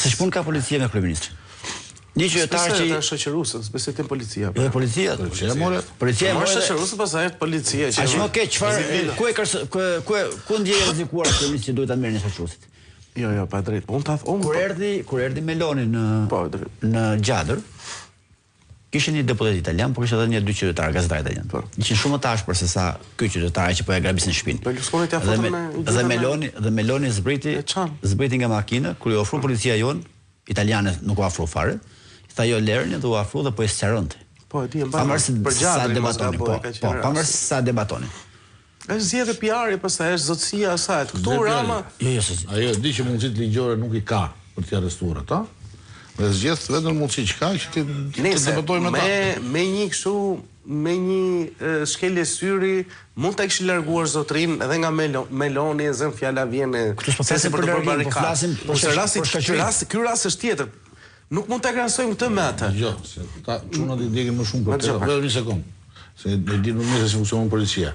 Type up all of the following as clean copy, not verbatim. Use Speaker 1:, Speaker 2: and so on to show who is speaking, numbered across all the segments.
Speaker 1: Se ç'punë ka policia me kryeministrin. Një qytetar
Speaker 2: që ata shoqëruesët, s'besoj të
Speaker 1: policia. Jo policia,
Speaker 3: policia more.
Speaker 1: Policia
Speaker 2: more shoqëruesët, pastaj është policia
Speaker 1: që. Aq më keq, çfarë ku e ku ku ku ndjej rrezikuar kryeministri që duhet ta merrnin shoqëruesit?
Speaker 2: Jo, jo, pa drejt. Unë ta
Speaker 1: unë kur po- erdhi, kur erdhi Meloni në
Speaker 2: po,
Speaker 1: në Gjadër, kishte një deputet italian, por kishte edhe një dy qytetarë, gazetarë italian. Po. Ishin shumë më të ashpër se sa ky qytetar që po ja grabisin
Speaker 2: shtëpinë. Berlusconi t'ia futën me
Speaker 1: dhe Meloni dhe Meloni zbriti zbriti nga makina kur iu afru policia jonë, italiane nuk u afru fare. I tha jo lëreni dhe u afru dhe po i sqaronte.
Speaker 2: Po e di, e mbaj.
Speaker 1: Për sa debatonin, po, po, pavarësisht sa debatonin.
Speaker 2: Është zgjedhje PR-i, pastaj është zotësia e saj. Këtu Rama,
Speaker 1: jo, jo, se
Speaker 3: ajo e di që mundësitë ligjore nuk i ka për t'i arrestuar ata. Dhe zgjedh vetëm mundësi që ka që të të debatojë
Speaker 2: me ta. Me me një kështu me një shkelje syri mund ta kishin larguar zotrin edhe nga Melo, Meloni e zën fjala vjen e
Speaker 1: Këtu s'po flasim për të bërë
Speaker 2: po flasim për se rasti ky rast ky rast është tjetër. Nuk mund ta krahasojmë këtë me
Speaker 3: atë. Jo, se ta çunat i ndjekin më shumë për këtë. Vetëm një sekond. Se e di më mirë se si funksionon policia.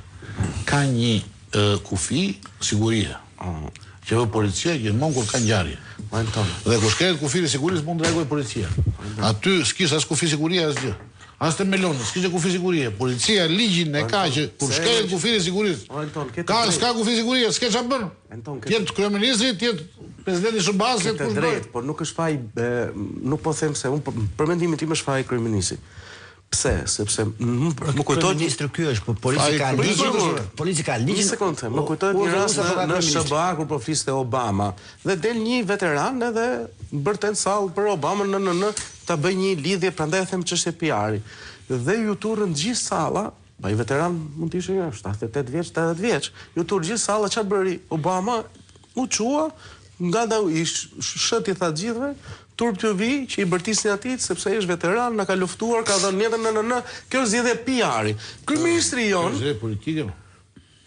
Speaker 3: Ka një e, kufi sigurie. Mm. Që vë policia gjithmonë kur ka ngjarje. Dhe kur shkelet kufiri i sigurisë mund të reagojë policia. Aty s'kishte as kufi sigurie asgjë. As te Meloni, s'kishte kufi sigurie. Policia ligjin e ka që kur shkelet kufiri i sigurisë. Ka s'ka kufi sigurie, s'ke çfarë bën. Të jetë kryeministri, të jetë presidenti i SHBA-së, të jetë
Speaker 2: kush do. Por nuk është faj, nuk po them se unë për mendimin tim është faji i kryeministrit. Pse? Sepse
Speaker 1: më kujtohet ministri ky është, po polici ka ligjin, polici ka
Speaker 2: ligjin. Një sekondë, më kujtohet një rast në, në SHBA kur po fliste Obama dhe del një veteran edhe bërtet në sallë për Obamën në në në ta bëj një lidhje, prandaj e them çështje PR-i. Dhe iu turrën gjithë salla, ai veteran mund të ishte 78 vjeç, 80 vjeç. Iu turr gjithë salla çfarë bëri Obama? U çua, nga da i shëti tha gjithëve, turp t'ju vijë që i bërtisni atij sepse ai është veteran, na ka luftuar, ka dhënë jetën në në në, kjo është zgjedhje PR-i. Kryeministri
Speaker 3: jonë, Kjo është politike.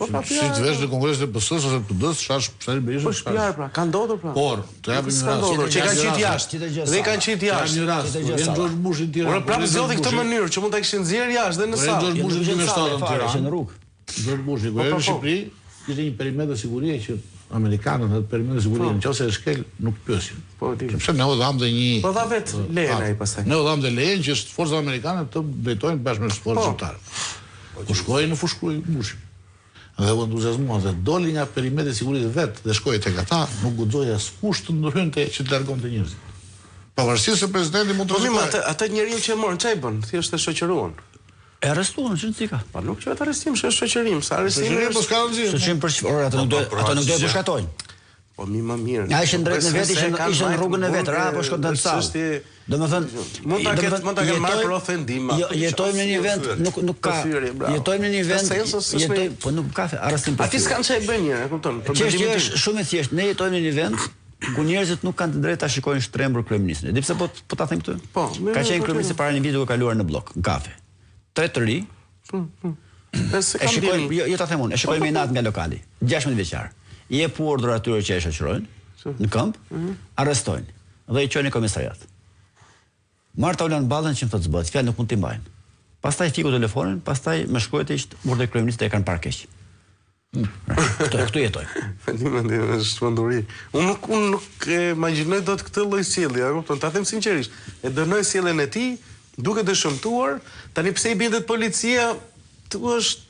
Speaker 3: Po pra PR. Si të vesh në kongresin e PS-së ose të PD-së, shash Sali
Speaker 2: Berishën. Po është PR pra, ka ndodhur pra.
Speaker 3: Por, të japim
Speaker 2: një rast. Që kanë qit jashtë. Dhe i kanë qit jashtë.
Speaker 3: Një rast, vjen George Bushi në
Speaker 2: Tiranë. Por prapë zgjodhi këtë mënyrë që mund ta kishin nxjerrë jashtë dhe në
Speaker 3: sallë. George Bushi në 2007 në Tiranë. Në rrugë. George Bushi, kur po, erdhi në po, po. Shqipëri, kishte një perimetër sigurie që amerikanët atë perimetër sigurie, në qoftë se e shkel, nuk pyesin. Po, di. Sepse ne u dhamë dhe një
Speaker 2: Po dha vet lejen ai pastaj.
Speaker 3: Ne u dhamë dhe lejen që forcat amerikane të drejtojnë bashkë me forcat shqiptare. Po shkoi në Fushë-Krujë Bushi. Dhe u entuziazmua dhe doli nga perimetri i sigurisë vet dhe shkoi tek ata, nuk guxoi askush të ndërhynte që të largonte njerëzit. Pavarësisht se presidenti mund
Speaker 2: të Po mirë, atë atë njeriu që e morën, ç'a i bën? Thjesht e shoqëruan.
Speaker 1: E arrestuan, ç'rëndësi ka?
Speaker 2: Po nuk quhet arrestim, është shoqërim,
Speaker 3: sa arrestim. Shoqërim po s'ka
Speaker 1: rëndësi. Shoqërim për çfarë? Ato nuk do, ato nuk do e pushkatojnë.
Speaker 2: Po mi më mirë.
Speaker 1: Ja ishin drejt në vetë, ishin ishin në rrugën e vet, ra po shkonte në sallë. Domethënë,
Speaker 2: mund ta ketë mund ta ketë marrë për ofendim.
Speaker 1: Jo, jetojmë në një vend, nuk nuk ka. Jetojmë në një vend, jetojmë, po nuk ka arrestim
Speaker 2: për. Aty s'kan çfarë bëjnë mirë, e kupton?
Speaker 1: Për mendimin tim. Është shumë e thjeshtë, ne jetojmë në një vend ku njerëzit nuk kanë të drejtë ta shikojnë shtrembër kryeministrin. E di pse po po ta them këtë?
Speaker 2: Po,
Speaker 1: ka qenë kryeministri para një viti duke kaluar në bllok, në kafe. Tre të ri.
Speaker 2: Po, po. E
Speaker 1: shikojnë, jo, jo ta them unë, e shikojnë po, me po, inat nga lokali. 16 vjeçar. I jep urdhër atyre që e shoqërojnë në këmbë, mm -hmm. arrestojnë dhe i çojnë në komisariat. Marr Taulant Ballën që më thotë s'bëhet fjalë nuk mund t'i mbajnë. Pastaj fiku telefonin, pastaj më shkruajti ishte urdhër i kryeministrit e kanë parë keq. Këtu këtu
Speaker 2: jetojmë. Mendim, mendim, është çmenduri. Unë nuk unë nuk e imagjinoj dot këtë lloj sjellje, e kupton? Ta them sinqerisht, e dënoj sjelljen e tij, duket e shëmtuar. Tani pse i bindet policia, tu është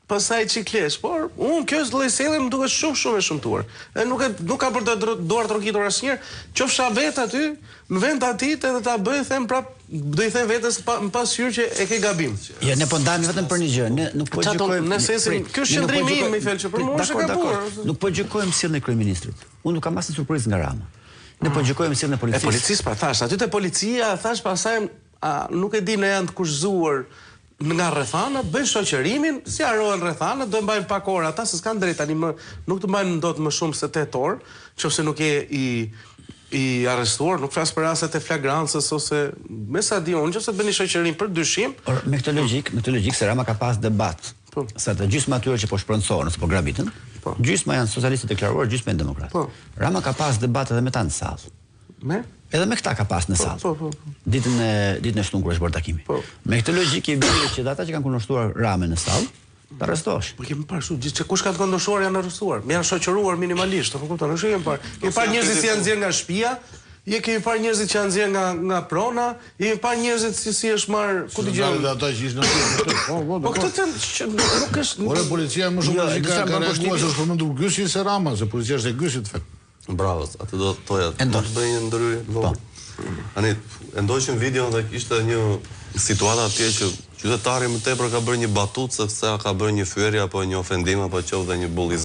Speaker 2: pastaj çiklesh, por unë kjo lloj sjellje më duket shumë shumë e shëmtuar. E nuk e nuk kam për të duartrokitur asnjëherë, qofsha vet aty, në vend të atij edhe ta bëj them prap do i them vetes pa, në pasqyrë që e ke gabim.
Speaker 1: Jo, ne po ndahemi vetëm për një gjë, ne nuk po gjykojmë.
Speaker 2: Në sensin, ky është qëndrimi im, me fjalë që për mua është e gabuar.
Speaker 1: Nuk po gjykojmë sjelljen e kryeministrit. Unë nuk kam asnjë surprizë nga Rama. Ne po gjykojmë sjelljen e policisë.
Speaker 2: E policisë pra thash, aty te policia thash pastaj a nuk e di në janë të kushtëzuar nga rrethanat, bëjnë shoqërimin, sqarohen rrethanat, do e mbajnë pak orë ata se s'kanë drejt tani më, nuk të mbajnë dot më shumë se 8 orë, qofse nuk je i i arrestuar, nuk flas për rastet e flagrancës ose me sa di unë, nëse të bëni shoqërim për dyshim.
Speaker 1: Por me këtë logjikë, me këtë logjikë se Rama ka pas debat. Po. Se atë gjysma atyre që po shpronësohen ose po grabiten, po. gjysma janë socialistë të deklaruar, gjysma janë demokratë. Po. Rama ka pas debat edhe me ta në sallë.
Speaker 2: Me?
Speaker 1: Edhe me këta ka pas në po, sallë.
Speaker 2: Po, po, po.
Speaker 1: Ditën e ditën e shtunë kur është bërë takimi.
Speaker 2: Po.
Speaker 1: Me këtë logjikë i bie që ata që kanë kundërshtuar Ramën në sallë, të arrestohesh.
Speaker 2: Po kemi parë kështu, gjithë kush ka të kundërshtuar janë arrestuar, janë shoqëruar minimalisht, apo kupton? Është kemi parë. Kemi parë njerëz që janë nxjerrë nga shtëpia. Je kemi parë njerëzit që janë nxjerrë nga nga prona, jemi parë njerëzit si si është marrë, ku
Speaker 3: di
Speaker 2: gjë.
Speaker 3: Dhe ata që ishin aty. Po, po,
Speaker 2: po këtë them që nuk është
Speaker 3: Ore policia më shumë
Speaker 1: jo,
Speaker 3: se ka ka reaguar se është përmendur Gysi se Rama, se policia është e Gysit
Speaker 4: fakt. Bravo, atë do të thoja. Do të bëj një ndërhyrje të vogël. Po. Tani, e ndoqëm videon dhe ishte një situatë atje që qytetari më tepër ka bërë një batutë se sa ka bërë një fyerje apo një ofendim apo qoftë dhe një bullizim.